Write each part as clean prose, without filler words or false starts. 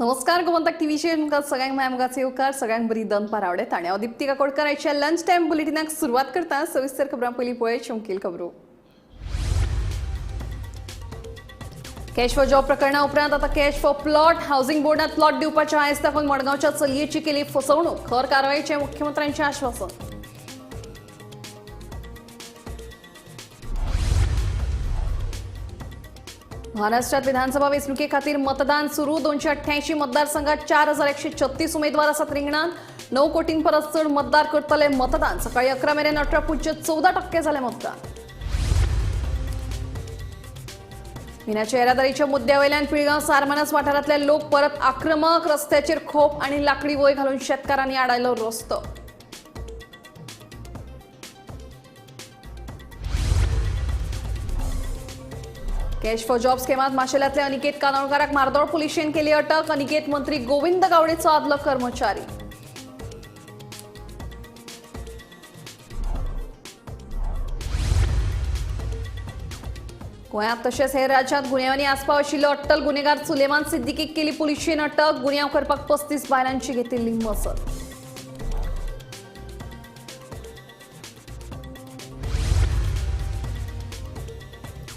नमस्कार, गोमंतक टीव्हीचेर तुमकां सगळ्यांक माय मोगाचो येवकार. सगळ्यांक बरी दनपार आवडेत आनी हांव दीप्ती काकोडकर आयच्या लंच टायम बुलेटिनाक सुरवात करता. सविस्तर खबरां पयलीं पळय चमकील खबरो. कॅश फॉर जॉब प्रकरणा उपरांत आता कॅश फॉर प्लॉट. हाऊसिंग बोर्डात प्लॉट दिवपाच्या आयस दाखोवन मडगांवच्या चलयेची केली फसवणूक. खर कारवायचें मुख्यमंत्र्यांचें आश्वासन. महाराष्ट्रात विधानसभा वेंचणुके खातीर मतदान सुरू. 288 मतदारसंघात 4136 उमेदवार आसात रिंगणात. 9 कोटीं परस चड मतदार करतले मतदान. सकाळी 11 मेरेन 18.14% जालें मतदान. मिनाच्या येरादारीच्या मुद्द्यावयल्यान पिळगांव सारमानस वाठारांतले लोक परत आक्रमक. रस्त्याचेर खोप आनी लाकडी वय घालून शेतकारांनी आडायलो रस्तो. कॅश फॉर जॉब स्कॅमात माशेलांतल्या अनिकेत कानोळकाराक मार्दोळ पुलिशेन केली अटक. अनिकेत मंत्री गोविंद गावडेचो आदलो कर्मचारी. गोंयांत तशेंच हेर राज्यांत गुन्यांवांनी आस्पाव आशिल्लो अट्टल गुन्हेगार सुलेमान सिद्दीकीक केली पुलिशेन अटक. गुन्यांव करपाक 35 बायलांची घेतिल्ली मजत.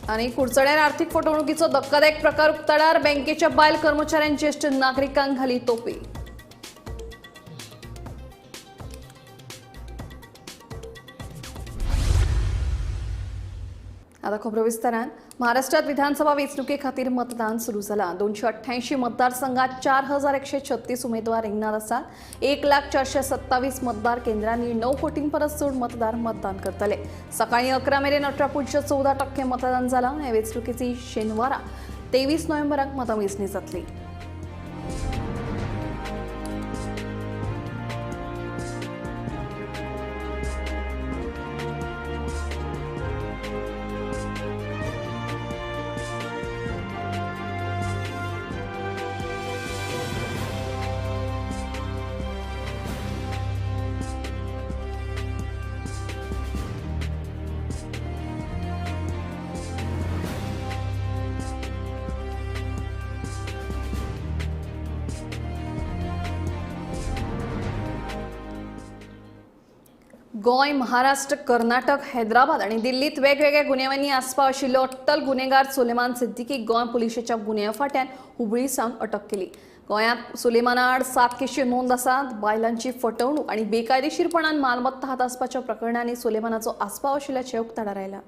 आनी कुडचड्यार आर्थिक फटवणुकीचो धक्कादायक प्रकार उक्ताडार. बँकेच्या बायल कर्मचाऱ्यान ज्येश्ठ नागरिकांक घाली तोपी. आता खबरो विस्तारान. महाराष्ट्रात विधानसभा वेंचणुके खातीर मतदान सुरू जालां. 288 मतदारसंघात 4136 उमेदवार रिंगणात आसात. 1,00,427 मतदार केंद्रांनी 9 कोटीं परस चड मतदार मतदान करतले. सकाळी 11 मेरेन 18.14% मतदान जालां. हे वेंचणुकेची शेनवारा 23 नोव्हेंबराक मतमेजणी जातली. गोंय, महाराष्ट्र, कर्नाटक, हैदराबाद आनी दिल्लीत वेगवेगळ्या गुन्यांवांनी आस्पाव आशिल्लो अट्टल गुन्हेगार सुलेमान सिद्दीकीक गोंय पुलिशेच्या गुन्यांव फांट्यान हुबळी सावन अटक केली. गोंयांत सुलेमाना आड 7 केशी नोंद आसात. बायलांची फटवणूक आनी बेकायदेशीरपणान मालमत्ता हातासपाच्या प्रकरणांनी सुलेमानाचो आस्पाव आशिल्ल्याचें उक्ताडार आयलां.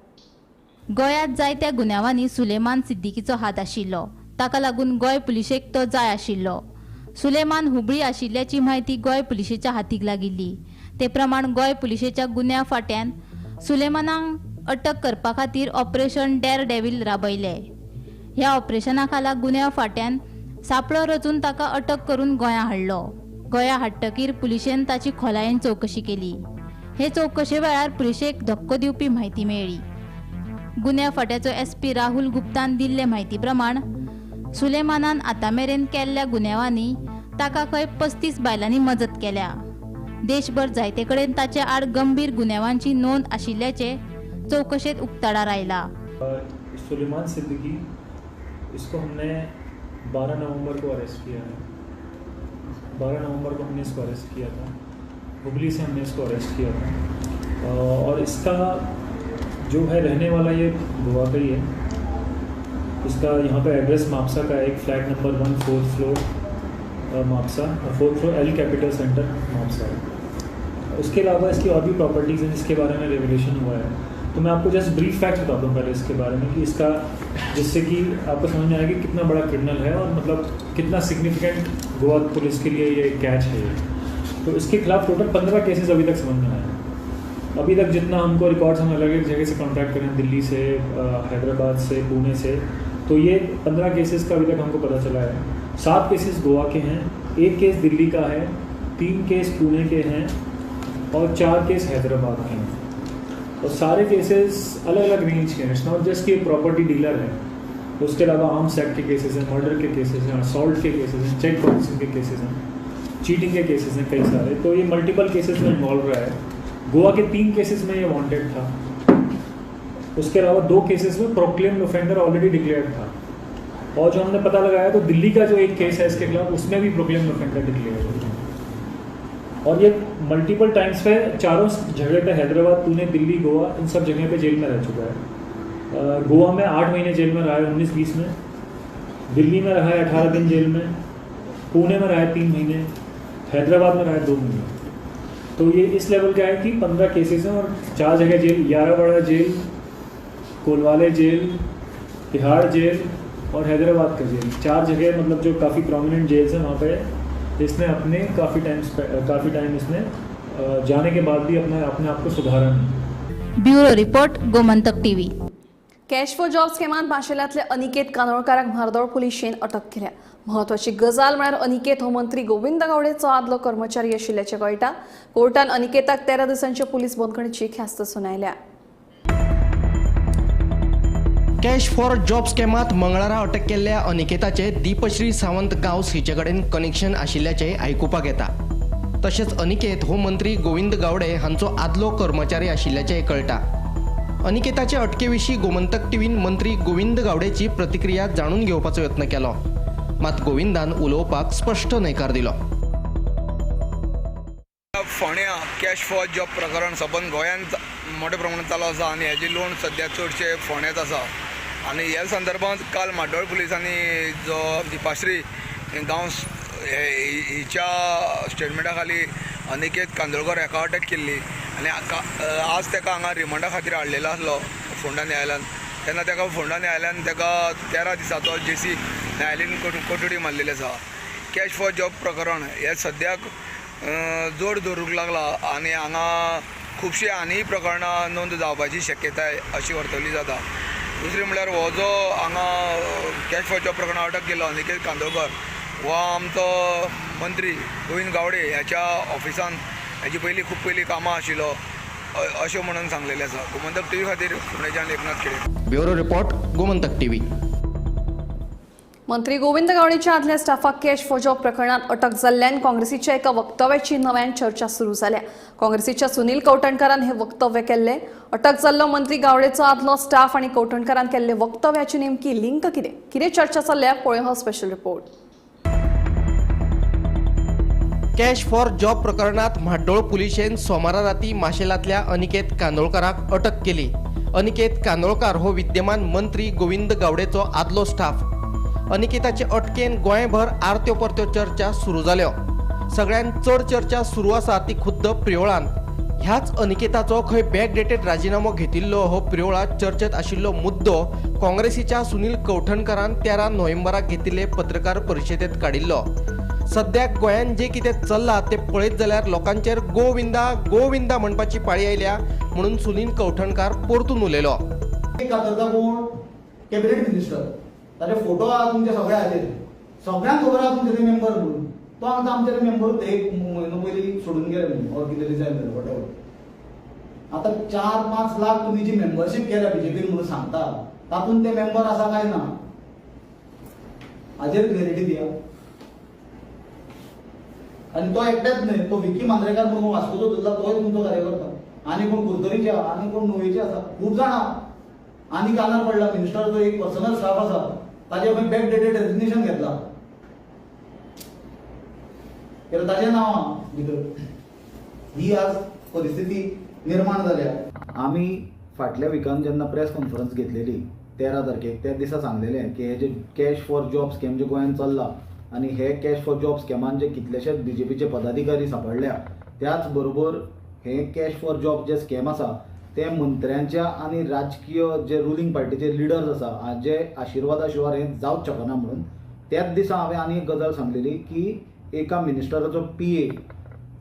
गोंयांत जायत्या गुन्यांवांनी सुलेमान सिद्दीकीचो हात आशिल्लो. ताका लागून गोंय पुलिशेक तो जाय आशिल्लो. सुलेमान हुबळी आशिल्ल्याची म्हायती गोंय पुलिशेच्या हातीक लागिल्ली. ते प्रमाण गोंय पुलिशेच्या गुन्यांव फांट्यान सुलेमानाक अटक करपा खातीर ऑपरेशन डेअर डेव्हिल राबयले. ह्या ऑपरेशना खाला गुन्यांव फांट्यान सापळो रचून ताका अटक करून गोंया हाडलो. गोंया हाडटकीर पुलिशेन ताची खोलायेन चवकशी केली. हे चवकशे वेळार पुलिशेक धक्को दिवपी म्हायती मेळ्ळी. गुन्यांव फांट्याचो SP Rahul गुप्तान दिल्ले म्हायती प्रमाण सुलेमानान आतां मेरेन केल्ल्या गुन्यांवांनी ताका खंय 35 बायलांनी मजत केल्या. देशभर जायते कडेन ताचे आड गंभीर गुन्यांवांची नोंद आशिल्ल्याचे चवकशेत उक्ताडार आयला. सुलेमान सिद्दीकी, इसको हमने 12 नवंबर को अरेस्ट किया है. 12 नवंबर को हमने इसको अरेस्ट किया था. हुबली से हमने इसको अरेस्ट किया था. और इसका जो है रहने वाला ये गोवा का ही है. इसका यहाँ पे एड्रेस मापसा का एक flat number 1 4th floor Mapusa, 4th floor L capital centre Mapusa है. उसके अलावा इसकी और भी प्रॉपर्टीज़ हैं जिसके बारे में रेवलेशन हुआ है. तो मैं आपको जस्ट ब्रीफ फैक्ट बताता हूँ पहले इसके बारे में कि इसका, जिससे कि आपको समझ में आएगा कि कितना बड़ा क्रिमिनल है और मतलब कितना सिग्निफिकेंट गोवा पुलिस के लिए ये कैच है. तो इसके खिलाफ टोटल 15 केसेस अभी तक समझ में आए हैं. अभी तक जितना हमको रिकॉर्ड्स हम अलग अलग जगह से कॉन्टैक्ट करें, दिल्ली से, हैदराबाद से, पुणे से, तो ये 15 केसेस का अभी तक हमको पता चला है. 7 केसेस गोवा के हैं, 1 केस दिल्ली का है, 3 केस पुणे के हैं और 4 केस हैदराबाद के हैं. और सारे केसेस अलग अलग रेंज के हैं. It's not just कि प्रॉपर्टी डीलर है, उसके अलावा आर्म्स एक्ट के केसेस हैं, मर्डर के केसेस हैं, असॉल्ट के केसेस हैं, चेक बाउंसिंग के केसेस हैं, चीटिंग के केसेस हैं, कई सारे. तो ये मल्टीपल केसेस में इन्वॉल्व रहा है. गोवा के 3 केसेस में ये वांटेड था. उसके अलावा 2 केसेस में प्रोक्लेम्ड ऑफेंडर ऑलरेडी डिक्लेयर्ड था. और जो हमने पता लगाया तो दिल्ली का जो एक केस है इसके खिलाफ, उसमें भी प्रोक्लेम ऑफेंडर डिक्लेयर है। और ये मल्टीपल टाइम्स पे चारों जगह पे, हैदराबाद, पुणे, दिल्ली, गोवा, इन सब जगह पे जेल में रह चुका है। गोवा में 8 महीने जेल में रहा है 19-20 में, दिल्ली में रहा है 18 दिन जेल में, पुणे में रहा है 3 महीने, हैदराबाद में रहा है 2 महीने। तो ये इस लेवल का है कि 15 केसेस हैं और 4 जगह jail, Yerawada jail, Colvale jail, Tihar jail और हैदराबाद का जेल, 4 जगह, मतलब जो काफ़ी प्रोमिनेंट जेल्स हैं वहाँ पे इसने अपने काफ़ी टाइम इसने जाने के बाद भी अपने आप को सुधारा नहीं। Bureau report, Gomantak TV. Cash for job स्कॅमात माशेलांतल्या अनिकेत कानोळकाराक म्हार्दोळ पुलिशेन अटक केल्या। म्हत्वाची गजाल म्हळ्यार अनिकेत हो मंत्री गोविंद गावडेचो आदलो कर्मचारी आशिल्ल्याचें कळटा। कोर्टान अनिकेताक 13 दिसांच्या पुलीस बंदखणीची ख्यास्त सुनायल्या। कॅश फॉर जॉब स्कॅमात मंगळारा अटक केल्ल्या अनिकेताचे दीपश्री सावंत गांवस हिचे कडेन कनेक्शन आशिल्ल्याचें आयकुपाक येता। तशेंच अनिकेत हो मंत्री गोविंद गावडे हांचो आदलो कर्मचारी आशिल्ल्याचें कळटा। अनिकेताचे अटके विशीं गोमंतक टीव्हीन मंत्री गोविंद गावडेची प्रतिक्रिया जाणून घेवपाचो यत्न केलो, मात गोविंदान उलोवपाक स्पश्ट न्हयकार दिलो। फोंड्या कॅश फॉर जॉब प्रकरण सबंद गोंयांत मोठ्या प्रमाणात चालू आसा आनी हेजी लोन सद्या चडशे फोंड्यांत आसा आनी ह्या संदर्भात काल म्हाड्डोळ पुलिसांनी जो दीपाश्री गांवस हिच्या स्टेटमेंटा खाली अनिकेत कांदोळकर हाका अटक केल्ली आनी आज ताका हांगा रिमांडा खातीर हाडलेलो आसलो फोंडा न्यायालयान। तेन्ना ताका फोंडा न्यायालयान ताका 13 दिसाचो जेसी न्यायालयीन कोठडी मारलेली आसा। कॅश फॉर जॉब प्रकरण हे सद्याक जोड धरूंक लागला आनी हांगा खुबशीं आनी प्रकरणां नोंद जावपाची शक्यताय अशी वर्तवली जाता। दुसरें म्हणल्यार हो जो हांगा कॅश फॉर जॉब प्रकरणां अटक केल्लो अनिकेत कांदोळकर हो आमचो मंत्री गोविंद गावडे ह्याच्या ऑफिसान हेजी पयलीं खूब पयलीं कामां आशिल्लो अशें म्हणून सांगलेलें आसा। गोमंतक टीव्ही खातीर फोंडेच्यान Eknath Khede. Bureau report, Gomantak TV. मंत्री गोविंद गावडेच्या आदल्या स्टाफाक कॅश फॉर जॉब प्रकरणात अटक जाल्ल्यान काँग्रेसीच्या एका वक्तव्याची नव्यान चर्चा सुरू जाल्या। काँग्रेसीच्या सुनील कवठणकारान हे वक्तव्य केल्ले। अटक जाल्लो मंत्री गावडेचो आदलो स्टाफ आनी कवठणकारान केल्ले वक्तव्याची नेमकी लिंक कितें, कितें चर्चा चल्ल्या पळोवया हो special report. Cash for job प्रकरणात म्हाड्डोळ पुलिशेन सोमारा राती माशेलांतल्या अनिकेत कांदोळकाराक अटक केली। अनिकेत कांदोळकार हो विद्यमान मंत्री गोविंद गावडेचो आदलो स्टाफ। अनिकेताचे अटकेन गोंयभर आरत्यो परत्यो चर्चा सुरू जाल्यो। सगळ्यांत चड चर्चा सुरू आसा ती खुद्द प्रियोळान। ह्याच अनिकेताचो खंय बॅकडेटेड राजिनामो घेतिल्लो हो प्रियोळांत चर्चेत आशिल्लो मुद्दो काँग्रेसीच्या सुनील कवठणकारान 13 नोव्हेंबराक घेतिल्ले पत्रकार परिशदेंत काडिल्लो। सद्याक गोंयांत जें कितें चल्लां तें पळयत जाल्यार लोकांचेर गोविंदा गोविंदा म्हणपाची पाळी आयल्या म्हणून सुनील कवठणकार परतून उलयलो। कॅबिनेट मिनिस्टर ताजे फोटो आहा तुमच्या सगळ्या हाजेर, सगळ्यांक खबर आहा तुमचे ते मेंबर म्हणून। तो आतां आमचे ते मेंबर एक म्हयनो पयलीं सोडून गेले म्हणून ऑर कितें रिजायन जालें what ever. आतां 4-5 लाख तुमी जी मेंबरशीप केल्या बीजेपीन म्हणून सांगता तातूंत ते मेंबर आसा काय ना हाजेर क्लॅरिटी दिया। आनी तो एकटेच न्हय, तो विकी मांद्रेकार म्हणून वास्कोचो धरला तोय तुमचो कार्यकर्ता, आनी कोण कुरतरीचे आनी कोण नुवेचे आसा, खूब जाणां। आनी कानार पडला मिनिस्टराचो एक पर्सनल स्टाफ आसा ताजे खंय बॅक डेटेड रेजिग्नेशन घेतला, कित्याक ताजें नांव आहा भितर। ही आज परिस्थिती निर्माण जाल्या। आमी फाटल्या विकान जेन्ना प्रेस कॉन्फरन्स घेतलेली 13 तारखेक त्या दिसा सांगलेलें की हे जे कॅश फॉर जॉब स्कॅम जे गोंयांत चल्ला आनी हे कॅश फॉर जॉब स्कॅमान जे कितलेशेच बीजेपीचे पदाधिकारी सांपडल्या, त्याच बरोबर हे cash for job J scam आसा ते मंत्र्यांच्या आनी राजकीय जे रुलींग पार्टीचे लिडर्स आसा हाजे आशिर्वादा शिवाय हें जावंक शकना म्हणून त्याच दिसा हांवें आनी एक गजाल सांगलेली की एका मिनिस्टराचो पी ए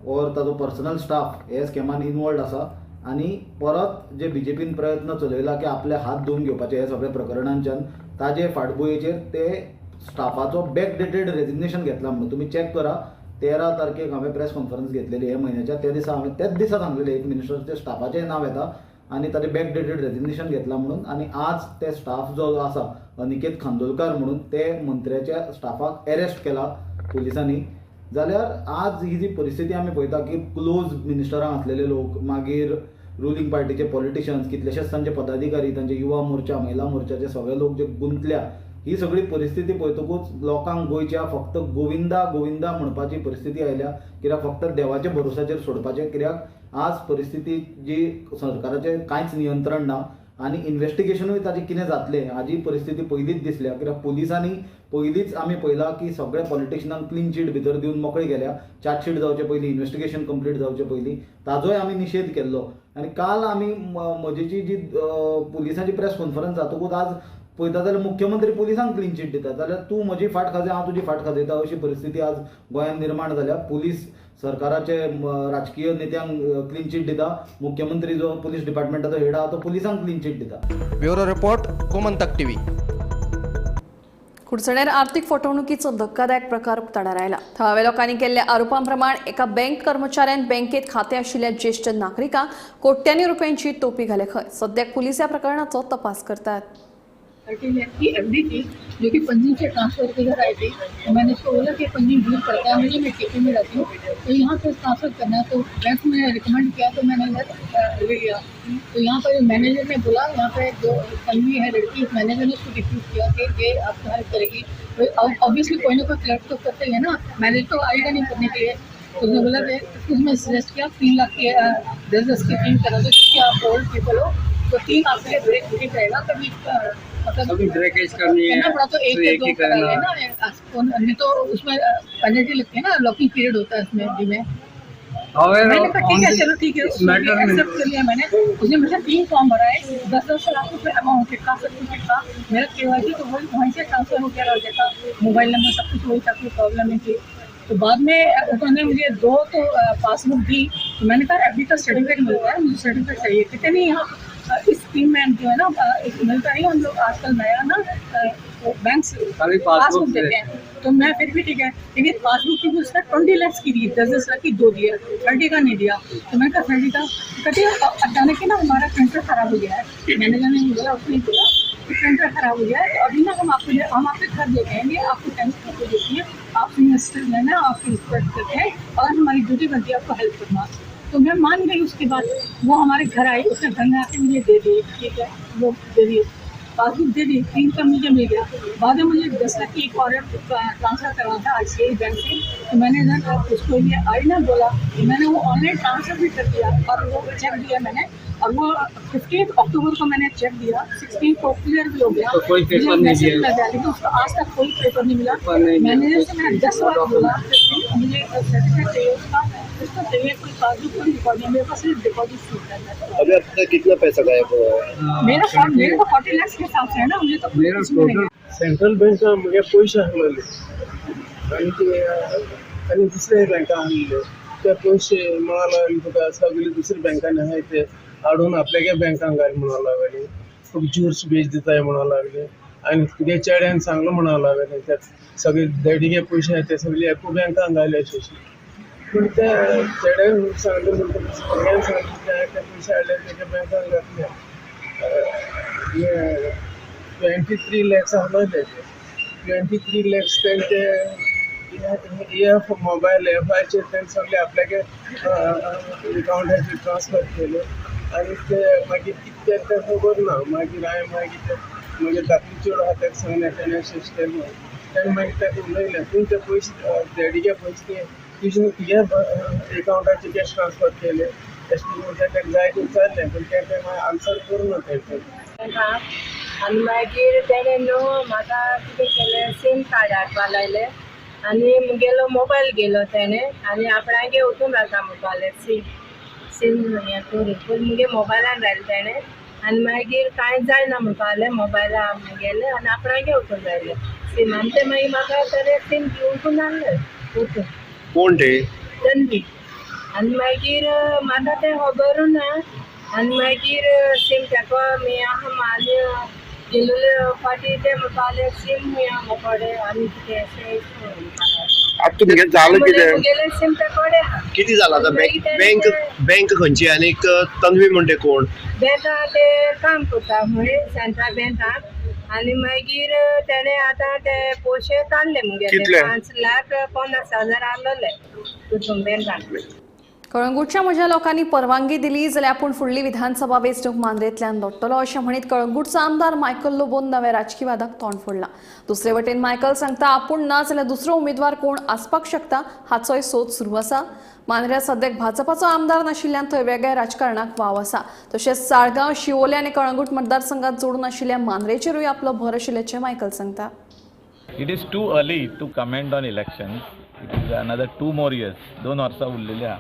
ऑर ताजो पर्सनल स्टाफ हे स्कॅमान इनवॉल्ड आसा आनी परत जे बीजेपीन प्रयत्न चलयला की आपले हात धुवन घेवपाचे हे सगळे प्रकरणांच्यान ताजे फाटभुंयेचेर ते स्टाफाचो बॅक डेटेड रेजिग्नेशन घेतला म्हणून तुमी चॅक करा। 13 तारखेक हांवें प्रेस कॉन्फरन्स घेतलेली हे म्हयन्याच्या, त्या दिसा हांवें त्याच दिसा सांगलेलें एक मिनिस्टराचे स्टाफाचें नांव येता आनी ताजें बॅक डेटेड रेजिग्नेशन घेतला म्हणून। आनी आज ते स्टाफ जो आसा अनिकेत खांडोलकार म्हणून ते मंत्र्याच्या स्टाफाक एरेस्ट केला पुलिसांनी। जाल्यार आज ही जी परिस्थिती आमी पळयता की क्लोज मिनिस्टरांक आसलेले लोक, मागीर रुलींग पार्टीचे पॉलिटिशियन्स, कितलेशेच तांचे पदाधिकारी, तांचे युवा मोर्चा, महिला मोर्चाचे सगळे लोक जे गुंतल्या ही सगळी परिस्थिती पळयतकूच लोकांक गोंयच्या फक्त गोविंदा गोविंदा म्हणपाची परिस्थिती आयल्या, कित्याक फक्त देवाच्या भरोसाचेर सोडपाचें, कित्याक आज परिस्थिती जी सरकाराचें कांयच नियंत्रण ना आनी इन्वेस्टिगेशनूय ताजें कितें जातलें हाजी परिस्थिती पयलींच दिसल्या, कित्याक पुलिसांनी पयलींच आमी पळयलां की सगळ्या पॉलिटिशनांक क्लीन चीट भितर दिवन मोकळे गेल्या, चार्जशीट जावचे पयलीं, इन्वेस्टिगेशन कंप्लीट जावचे पयलीं, ताजोय आमी निशेध केल्लो. आनी काल आमी म्हजेची जी पुलिसांची प्रेस कॉन्फरन्स जातकूच आज पळयता जाल्यार मुख्यमंत्री पुलिसांक क्लीन चीट दिता, जाल्यार तूं म्हजी फाट खाजय हांव तुजी फाट खाजयता अशी परिस्थिती आज गोंयांत निर्माण जाल्या. पुलीस सरकाराचे राजकीय नेत्यांक क्लीन चीट दिता, मुख्यमंत्री जो पुलीस डिपार्टमेंटाचो हेड आहा तो पुलिसांक क्लीन चीट दिता. Bureau report, Gomantak TV. कुडचड्यार आर्थिक फटवणुकीचो धक्कादायक प्रकार उक्ताडार आयला. थळाव्या लोकांनी केल्ल्या आरोपांप्रमाण एका बँक कर्मचाऱ्यान बँकेत खातें आशिल्ल्या ज्येश्ठ नागरिकांक कोट्यांनी रुपयांची तोपी घाल्या खंय. सद्याक पुलीस ह्या प्रकरणाचो तपास करतात. 30 लाख की एफडी थी जो कि पंजिम से ट्रांसफर के घर आई थी, तो मैंने उसको बोला कि पंजिम दूर पड़ता है मुझे, मैं केपी में रहती हूँ, तो यहाँ से ट्रांसफ़र करना है, तो बैंक में रिकमेंड किया तो मैंने इधर ले लिया। तो यहाँ पर मैनेजर ने बोला, यहाँ पे जो तन्वी है लड़की, मैनेजर ने उसको रिफ्यूज़ किया कि ये आपको हेल्प करेगी। ऑब्वियसली कोई ना कोई क्लर्क तो करते ही है ना, मैनेजर तो आएगा नहीं करने के लिए। तो उसने बोला कि उसमें सजेस्ट किया 3 लाख के 10-10 के 3 करा दो, क्योंकि आप ओल्ड पीपल हो तो 3 आपके लिए ब्रेक ठीक रहेगा। कभी मतलब ब्रेकेज करनी है पड़ा तो एक या 2 करा लेना, नहीं तो उसमें पेनल्टी लगती है ना, लॉकिंग पीरियड होता है उसमें भी। में मैंने कहा ठीक है चलो ठीक है, एक्सेप्ट कर लिया मैंने। उसने मुझे 3 फॉर्म भराए, 10-10 लाख रुपये अमाउंट था, सब कुछ था। मेरा KYC तो वही वहीं से ट्रांसफर हो गया था, मोबाइल नंबर सब कुछ वही था, कोई प्रॉब्लम नहीं थी। तो बाद में उन्होंने मुझे 2 तो पासबुक दी, तो मैंने कहा अभी तो सर्टिफिकेट मिलता है, मुझे सर्टिफिकेट चाहिए। कहते नहीं यहाँ इस स्कीम में जो है ना मिलता नहीं, हम लोग आजकल नया ना बैंक से पासबुक देते हैं। तो मैं फिर भी ठीक है, लेकिन पासबुक की भी उसका 20 लाख की दी, 10-10 लाख की 2 दिया, 30 का नहीं दिया। तो मैंने कहा 30 का, कहते अचानक ही ना हमारा प्रिंटर खराब हो गया है। मैनेजर ने बोला, उसने बोला कि प्रिंटर खराब हो गया है, तो अभी ना हम आपके घर ले जाएंगे, आपको टेंशन कॉपी देती है, आप सिग्नेचर लेना, आप इंस्पेक्ट करते हैं और हमारी ड्यूटी बनती है आपको हेल्प करना। तो मैं मान गई। उसके बाद वो हमारे घर आई, उसने घर में आके मुझे दे दी, ठीक है वो दे दी पासबुक दे दी, 3 का मुझे मिल गया। बाद में मुझे 10 लाख की एक ऑर्डर ट्रांसफ़र करना था ICICI bank से, तो मैंने इधर उसको ये आई ना बोला, तो मैंने वो ऑनलाइन ट्रांसफ़र भी कर दिया और वो चेक दिया मैंने, और वो 15 अक्टूबर को मैंने चेक दिया, 16 को क्लियर भी हो गया, तो कोई पेपर नहीं दिया, लेकिन उसको आज तक कोई पेपर नहीं मिला। मैनेजर से मैंने 10 बार बोला मुझे सर्टिफिकेट चाहिए उसका, उसका चाहिए कोई पासबुक, कोई रिकॉर्डिंग, मेरे पास सिर्फ डिपॉजिट स्लिप है। अभी अब तक कितना पैसा गायब हुआ है? मेरा तो 40 लाख के हिसाब से है ना, मुझे तो मेरा टोटल सेंट्रल बँका म्हगे पयशे आसलेले आनी ते आनी दुसऱ्या बँका आसलेले ते पयशे म्हणा लागले तुका सगळे दुसऱ्या बँकांनी आहाय ते हाडून आपल्यागे बँकांक घाल म्हणून लागले, तुका ज्यूस बेच दिताय म्हणून लागले आनी तुगे चेड्यान सांगलो म्हणून लागले ते सगळे डॅडीगे पयशे आहाय ते सगळे एकू बँकांक घाले अशें अशें. पूण ते चेड्यान सांगलें म्हणटकच भुरग्यान सांगलें ते पयशे हाडले तेज्या बँकांक घातले. 23 lakhs आसले तेजे, 23 lakhs तेंचे एफ मोबायल एफाचेर तेणें सगळे आपल्यागे एकावंटाचेर ट्रान्सफर केले आनी ते मागीर कितें केलें तें खबर ना. मागीर हांवें मागीर ते म्हगे धाकली चेडूं आहा ताका सांगलें, तेणें अशें अशें केलें म्हणून. तेणें मागीर ताका उलयलें, पूण ते पयशे डॅडीगे पयशे ते तुजे तुगे एकावंटाचेर कॅश ट्रान्सफर केले अशें म्हणून ताका जाय ते विचारलें, पूण तेणें मागीर आन्सर करूं ना तेणें. आनी मागीर तेणें न्हू म्हाका कितें केलें, सीम कार्ड हाडपा लायलें आनी मुगेलो मोबायल गेलो तेणें आनी आपणागे वचून रावता म्हणपालें सीम सीम हें करून, पूण मुगे मोबायलान रायलें तेणें आनी मागीर कांय जायना म्हणपालें मोबायला मुगेलें आनी आपणागे वचून रायलें सीम आनी तें मागीर म्हाका तेणें सीम घेवन हाडलें वचून. कोण ते? तन्वी. आनी मागीर म्हाका तें खबरूय ना आनी मागीर सीम ताका आहा आनी गेलेले फाटी ते म्हणपाले सीम मोकडे आनी कितें अशें. आतां तुमगेलें जालें कितें? मुगेलें सीम ते कडेन आहा. कितें जालां आतां? बँक बँक खंयची आनी तन्वी म्हणटे कोण? बँका ते काम करता खंय सेंट्रल बँकान आनी मागीर तेणें आतां ते पयशे काडले मुगेले कितले? 5,50,000 आसलेले तितून बँकान. कळंगूटच्या म्हज्या लोकांनी परवानगी दिली जाल्यार आपूण फुडली विधानसभा वेंचणूक मांद्रेंतल्यान लढटलो अशें म्हणीत कळंगूटचो आमदार मायकल लोबोन नव्या राजकी वादाक तोंड फोडलां. दुसरे वटेन मायकल सांगता आपूण ना जाल्यार दुसरो उमेदवार कोण आसपाक शकता हाचोय सोद सुरू आसा. मांद्र्यां सद्याक भाजपाचो आमदार नाशिल्ल्यान थंय वेगळ्या राजकारणाक वाव आसा. तशेंच साळगांव, शिवोले आनी कळंगूट मतदारसंघात जोडून आशिल्ल्या मांद्रेचेरूय आपलो भर आशिल्ल्याचें मायकल सांगता. It is too early to comment on elections. It is another 2 more years. 2 वर्सां उरलेली आहा.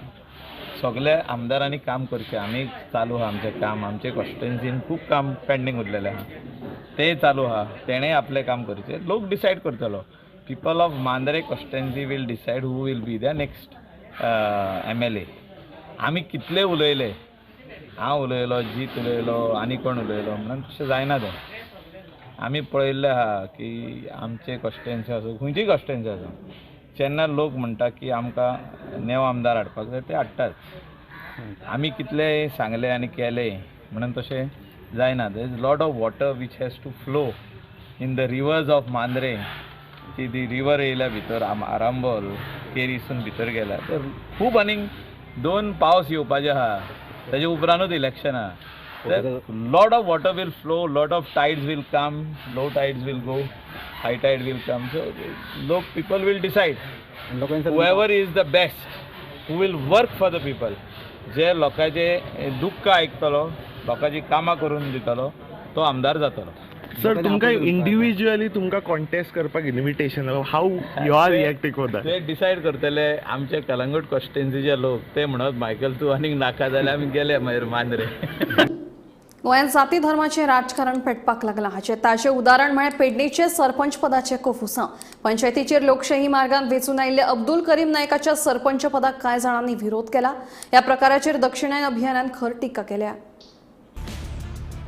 सगळे आमदारांनी काम करचें. आमी चालू आहा आमचें काम. आमचे कॉन्स्टिट्युएन्सीन खूब काम पेंडींग उरलेलें आहा, तें चालू आहा. तेणें आपलें काम करचें. लोक डिसायड करतलो. People of Mandrem constituency will decide who will be the next MLA. आमी कितले उलयले, हांव उलयलो, जीत उलयलो, आनी कोण उलयलो म्हणून तशें जायना तें. आमी पळयल्लें आहा की आमचे कॉन्स्टिट्युएन्सी आसूं, खंयचीय कॉन्स्टिट्युएन्सी आसूं, जेन्ना लोक म्हणटा की आमकां नेव आमदार हाडपाक जाय, ते हाडटात. आमी कितले सांगले आनी केले म्हणून तशें जायना. There is lot of water which has to flow in the rivers of Mandrem. ती ती रिवर येयल्या भितर आरांबोल केरीसून भितर गेल्या तर खूब आनीक 2 पावस येवपाचे आहा, ताजे उपरांतूच इलेक्शन आहा. Lot of water will flow, lot of tides will come, low tides will go, high tide will come. So लोक, people will decide whoever is the best, who will work for the people. जे लोकांचे दुख्ख आयकतलो, लोकांची कामां करून दितलो, तो आमदार जातलो. सर, तुमकां इंडिविज्युअली तुमकां कॉन्टेस्ट करपाक invitation, how you are reacting for that? ते डिसायड करतले आमचे कलंगूट कॉन्स्टिट्युएन्सीचे लोक. ते म्हणत मायकल तूं आनीक नाका जाल्यार आमी गेले मागीर मांद्रे. गोंयांत जाती धर्माचें राजकारण पेटपाक लागलां. हाचें ताजें उदाहरण म्हळ्यार पेडणेचे सरपंच पदाचें कोफुसांव. पंचायतीचेर लोकशाही मार्गान वेंचून आयिल्ल्या अब्दुल करीम नायकाच्या सरपंच पदाक कांय जाणांनी विरोध केला. ह्या प्रकाराचेर दक्षिणायन अभियानान खर टिका केल्या.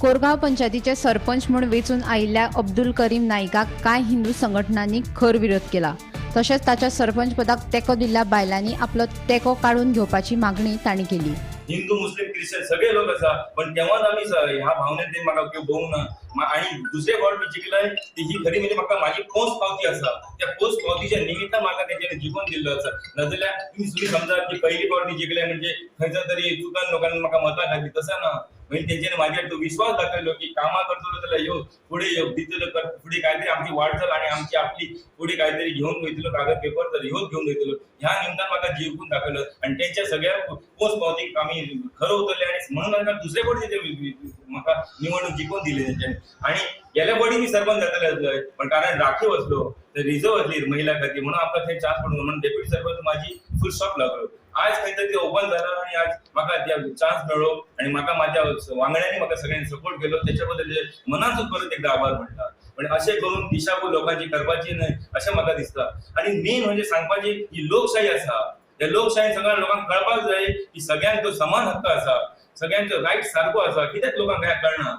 कोरगांव पंचायतीचे सरपंच म्हूण वेंचून आयिल्ल्या अब्दुल करीम नायकाक कांय हिंदू संघटनांनी खर विरोध केला. तशेंच ताच्या सरपंच पदाक तेंको दिल्ल्या बायलांनी आपलो तेंको काडून घेवपाची मागणी तांणी केली. हिंदू, मुस्लिम, क्रिश्चन सगळे लोक आसा, पण तेव्हाच आमी ह्या भावनेन ते म्हाका भोवंक ना. आनी दुसरे फावट मी जिखलय ती ही खरी म्हणजे म्हाका माझी पोस्ट पावती आसा, त्या पोस्ट पावतीच्या निमित्तान म्हाका तेंच्यांनी जिखून दिल्लो आसा. नाजाल्यार तुमी समजा की पहिली फावट मी जिखले म्हणजे खंयच्या तरी चुकान लोकांनी म्हाका मतां घातली, तसं ना. म्हणजे तेंच्यांनी म्हाजेर तो विश्वास दाखयलो की कामां करतलो जाल्यार यो फुडें यो दितलो, फुडें कांयतरी आमची वाटचाल आनी आमची आपली फुडें कांयतरी घेवन वयतलो, कागद पेपर तर ह्योच घेवन वयतलो. ह्या निमतान म्हाका जिखून दाखयलो आनी तेंच्या सगळ्या पोस्ट पावतीक आमी खरो उतरले आनी म्हणून म्हाका दुसरे फावटी म्हाका निवडणूक जिखून दिली तेंच्यांनी. आनी गेल्या फावटी मी सरपंच जातले आसले, पण कारण राखीव आसलो, रिजर्व आसली महिला खातीर, म्हणून आमकां थंय चान्स पडूंक, म्हणून डेप्युटी सरपंच माझी फुल स्टॉप लागलो. आज खंय तरी ओपन जाला आनी आज म्हाका चान्स मेळ्ळो आनी म्हाका माझ्या वांगड्यांनी म्हाका सगळ्यांनी सपोर्ट केलो, त्याच्या बद्दल मनासून परत एकदा आभार म्हणटा. पण अशें करून दिशाभूल लोकांची करपाची न्हय अशें म्हाका दिसता. आनी मेन म्हणजे सांगपाची ही लोकशाही आसा, ह्या लोकशाही सगळ्या लोकांक कळपाक जाय की सगळ्यांचो समान हक्क आसा, सगळ्यांचो रायट सारको आसा. कित्याक लोकांक हें कळना,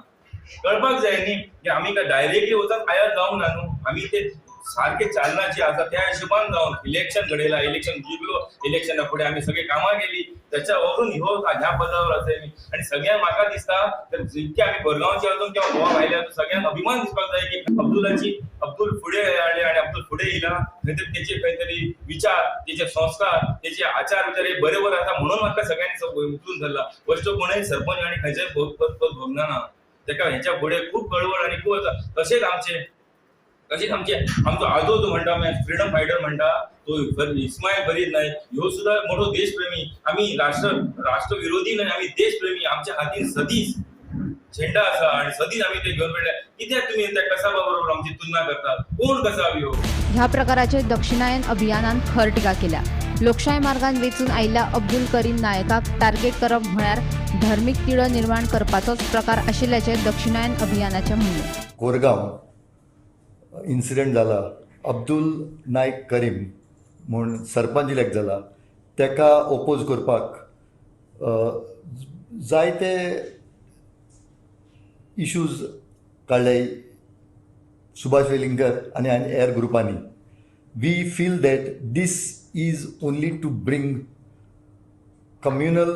कळपाक जाय न्ही की आमी काय डायरेक्टली वचत आयात जावंक ना न्हू. आमी ते सारखे चालनाची आसा त्या हिशोबान जावन इलेक्शन घडयला, इलेक्शन जिखलो, इलेक्शना फुडें आमी सगळी कामां केली, त्याच्यावरून ह्यो ह्या पदावर आसा मी. आनी सगळ्यांक म्हाका दिसता तर जितके आमी कोरगांवचे आसूं किंवा गोवा भायले आसूं, सगळ्यांक अभिमान दिसपाक जाय की अब्दुलाची अब्दुल फुडें हाडले आनी अब्दुल फुडें येयला, खंय तरी तेचे खंय तरी विचार, तेचे संस्कार, तेचे आचार विचार हे बरोबर आसा म्हणून म्हाका सगळ्यांनी उखलून धरला. वस्तू कोणूय सरपंच आनी खंयचेय पद भोगना ना, तेका हेच्या फुडें खूब कळवळ आनी खूब आसा. तशेंच आमचे तशेंच आमचे आमचो आजो जो म्हणटा फ्रिडम फायटर म्हणटा तो इस्मायल फरीद नायक ह्यो सुद्दां मोठो देशप्रेमी. आमी राष्ट्रविरोधी न्हय, आमी देशप्रेमी. आमच्या हातीन सदीच झेंडा आसा आनी सदीच आमी ते घेवन पडले. कित्याक तुमी त्या कसाबा बरोबर आमची तुलना करतात? कोण कसाब ह्यो? ह्या प्रकाराचेर दक्षिणायन अभियानान खर टिका केल्या. लोकशाय मार्गान वेंचून आयिल्ल्या अब्दुल करीम नायकाक टार्गेट करप म्हळ्यार धर्मीक तिडो निर्माण करपाचोच प्रकार आशिल्ल्याचें दक्षिणायन अभियानाचें म्हणणें. कोरगांव इन्सिडंट जाला, अब्दुल नायक करीम म्हूण सरपंच इलेक्ट जाला, तेका ओपोज करपाक जायते इशूज काडले सुभाष वेलिंगकर आनी हेर ग्रुपांनी. We feel that this is only to bring communal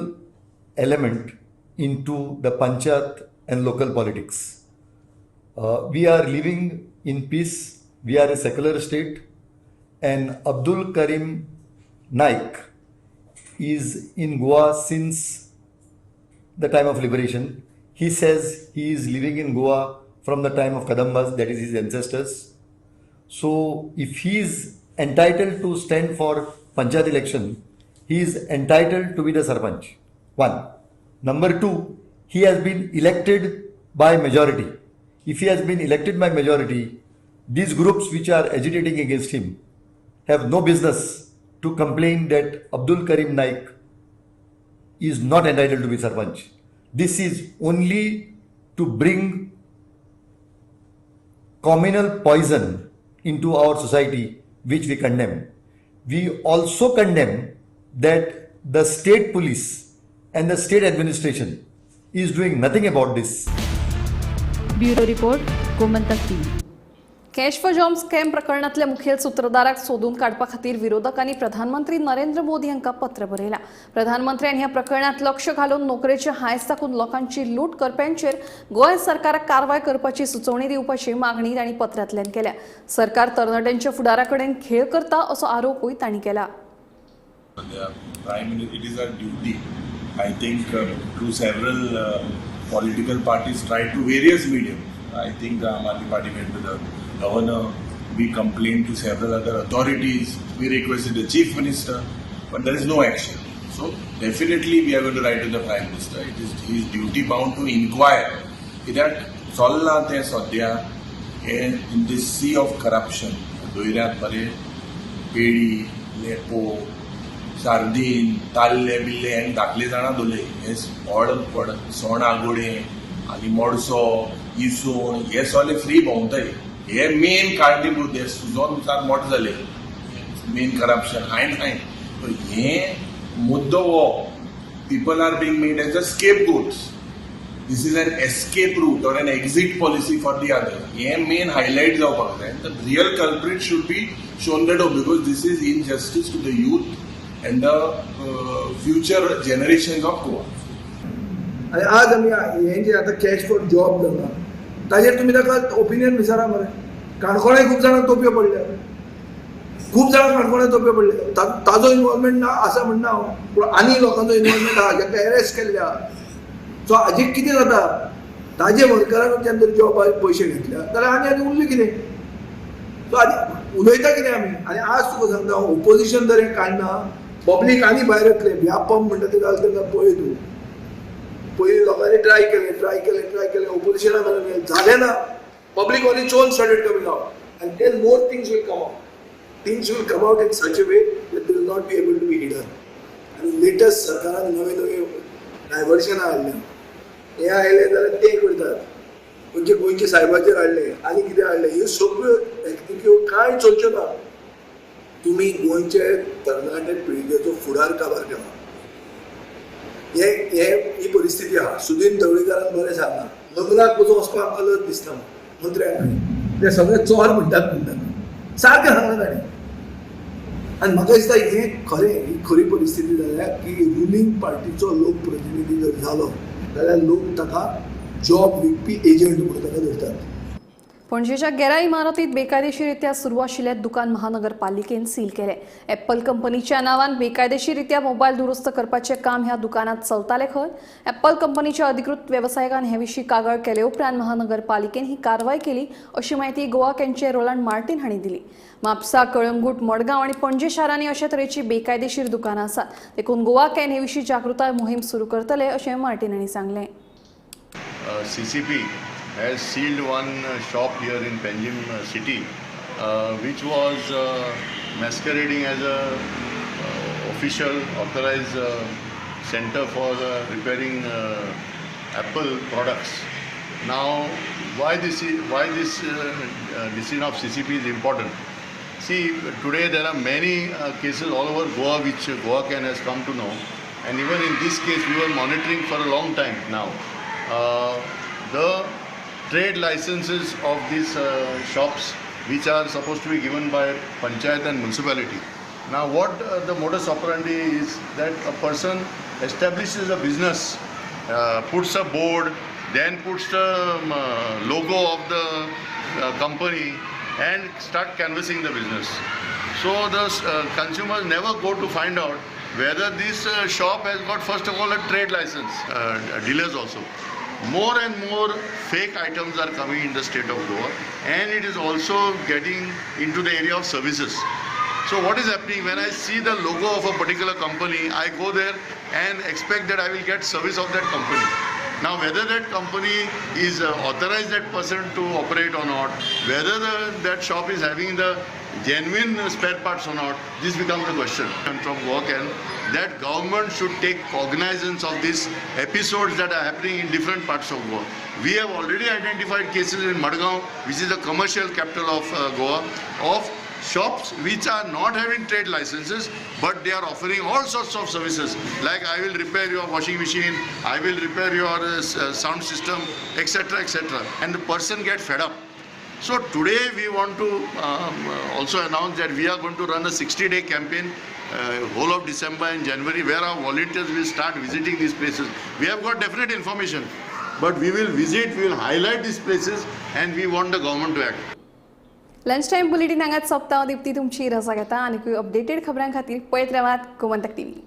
element into the panchayat and local politics. We are living in peace, we are a secular state, and Abdul Karim Naik is in Goa since the time of liberation. He says he is living in Goa from the time of Kadambas, that is his ancestors. So if he is entitled to stand for Panchayat election, he is entitled to be the Sarpanch. One. Number two, he has been elected by majority. If he has been elected by majority, these groups which are agitating against him have no business to complain that Abdul Karim Naik is not entitled to be Sarpanch. This is only to bring communal poison into our society, which we condemn. We also condemn that the state police and the state administration is doing nothing about this. Bureau report, Gomantak TV. Cash for job scam प्रकरणातल्या मुखेल सूत्रधाराक सोदून काडपा खातीर विरोधकांनी प्रधानमंत्री नरेंद्र मोदी हांकां पत्र बरयलां. प्रधानमंत्र्यान ह्या प्रकरणांत लक्ष घालून नोकरेचे हांयस दाखोवन लोकांची लूट करप्यांचेर गोंय सरकाराक कारवाय करपाची सुचोवणी दिवपाची मागणी तांणी पत्रांतल्यान केल्या. सरकार तरणाट्यांच्या फुडारा कडेन खेळ करता असो आरोपूय तांणी केला. It is our duty. I think through several political parties tried to various mediums. I think the Aam Aadmi Party went to the governor, we complained to several other authorities, we requested the chief minister, but there is no action. So definitely we are going to write to the Prime Minister. It is his duty bound to inquire. कित्याक चल्लां तें सद्या हें in this sea of corruption, दोयऱ्यांत मरे पेडी, लेपो, सार्दीन, ताल्ले बिल्ले आनी धाकले जाणां दोले हे व्हड व्हड सोण आगोडे आनी मोडसो, इसोण हे सगळे फ्री भोंवताय. हे मेन कारणीभूत हे सुजोन सात मोठे जाले मेन करप्शन हायन हायन. हे मुद्दो हो people are being made as a scapegoats. This is an escape route or an exit policy for the other. हे मेन हायलायट जावपाक जाय. The real culprit should be shown the door because this is injustice to the youth and the future generations of Goa. आनी आज आमी हें जें आतां cash for job जाला ताजेर तुमी ताका ओपिनियन विचारा मरे. काणकोणाय खूब जाणांक तोपयो पडल्या, खूब जाणांक काणकोणाय तोपयो पडल्या. ताजो इनवॉल्वमेंट ना आसा म्हणना हांव, पूण आनी लोकांचो इनवॉल्वमेंट आहा जांकां एरेस्ट केल्ले आहा. सो हाजेर कितें जाता, ताजे वर्करान जेन्ना जर जॉबार पयशे घेतल्या जाल्यार आनी आनी उरलें कितें. सो आनी उलयता कितें आमी. आनी आज तुका सांगता हांव, ओपोजिशन जर हें काडना पब्लीक आनी भायर येतलें. व्यापम म्हणटा तें जालें तेन्ना पळय तूं, पयलीं लोकांनी ट्राय केलें ओपोजिशना मेरेन जालें ना. Public on its own started coming out and then more things will come out. Things will come out in such a way that they will not be able to be hidden. आनी latest सरकारान नवे नवे डायवर्शनां हाडल्या. हें आयलें जाल्यार तें करतात, खंयचे गोंयचे सायबाचेर हाडलें आनी कितें हाडलें. ह्यो सगळ्यो टॅक्निक्यो कांय चलच्यो ना. तुमी गोंयचे तरणाटे पिळगेचो फुडार काबार केला. हे ही परिस्थिती आहा. सुदीन ढवळीकारान बरें सांगलां, लग्नाक पसून वचपाक आमकां लज दिसता मंत्र्यांक, ते सगळे चोर म्हणटात म्हणटात सारकें सांगलां ताणें. आनी म्हाका दिसता हें खरें, ही खरी परिस्थिती जाल्या की रुलींग पार्टीचो लोक प्रतिनिधी जर जालो जाल्यार लोक ताका जॉब विकपी एजंट म्हणून ताका धरतात. पणजेच्या गेरा इमारतीत बेकायदेशीररित्या सुरू आशिल्ले दुकान महानगरपालिकेन सील केले. एप्पल कंपनीच्या नावान बेकायदेशीररित्या मोबायल दुरुस्त करपाचे काम ह्या दुकानात चलताले खंय. एप्पल कंपनीच्या अधिकृत वेवसायिकान हे विशीं कागाळ केले उपरांत महानगरपालिकेन ही कारवाय केली अशी म्हायती गोवा कॅनचे रोलंड मार्टीन हांणी दिली. म्हापसा, कळंगूट, मडगांव आनी पणजे शारांनी अशे तरेची बेकायदेशीर दुकानां आसात, देखून गोवा can हे विशीं जागृताय मोहीम सुरू करतले अशें मार्टीन हांणी सांगलें. CCP has sealed one shop here in Panjim city, which was masquerading as a official authorized center for repairing Apple products. Now, why this decision of CCP is important? See, today there are many cases all over Goa which Goa Can has come to know, and even in this case we were monitoring for a long time now. The trade licenses of these shops, which are supposed to be given by panchayat and municipality. Now what the modus operandi is that a person establishes a business, puts a board, then puts the logo of the company and start canvassing the business. So the consumers never go to find out whether this shop has got first of all a trade license. Dealers also. More and more fake items are coming in the state of Goa, and it is also getting into the area of services. So what is happening, when I see the logo of a particular company, I go there and expect that I will get service of that company. Now whether that company is authorized that person to operate or not, whether that shop is having the genuine spare parts or not, this becomes the question. And from GoaCan, that government should take cognizance of these episodes that are happening in different parts of Goa. We have already identified cases in Madgaon, which is the commercial capital of Goa, of shops which are not having trade licenses, but they are offering all sorts of services, like I will repair your washing machine, I will repair your sound system, etc., etc. And the person gets fed up. So today we want to also announce that we are going to run a 60-day campaign, whole of December and January, where our volunteers will start visiting these places. We have got definite information, but we will visit, we will highlight these places, and we want the government to act. Lunch time bulletin हांगाच सोंपता. दीप्ती तुमची रजा घेता आनीकूय updated खबरां खातीर पळयत रावात गोमंतक टीव्ही.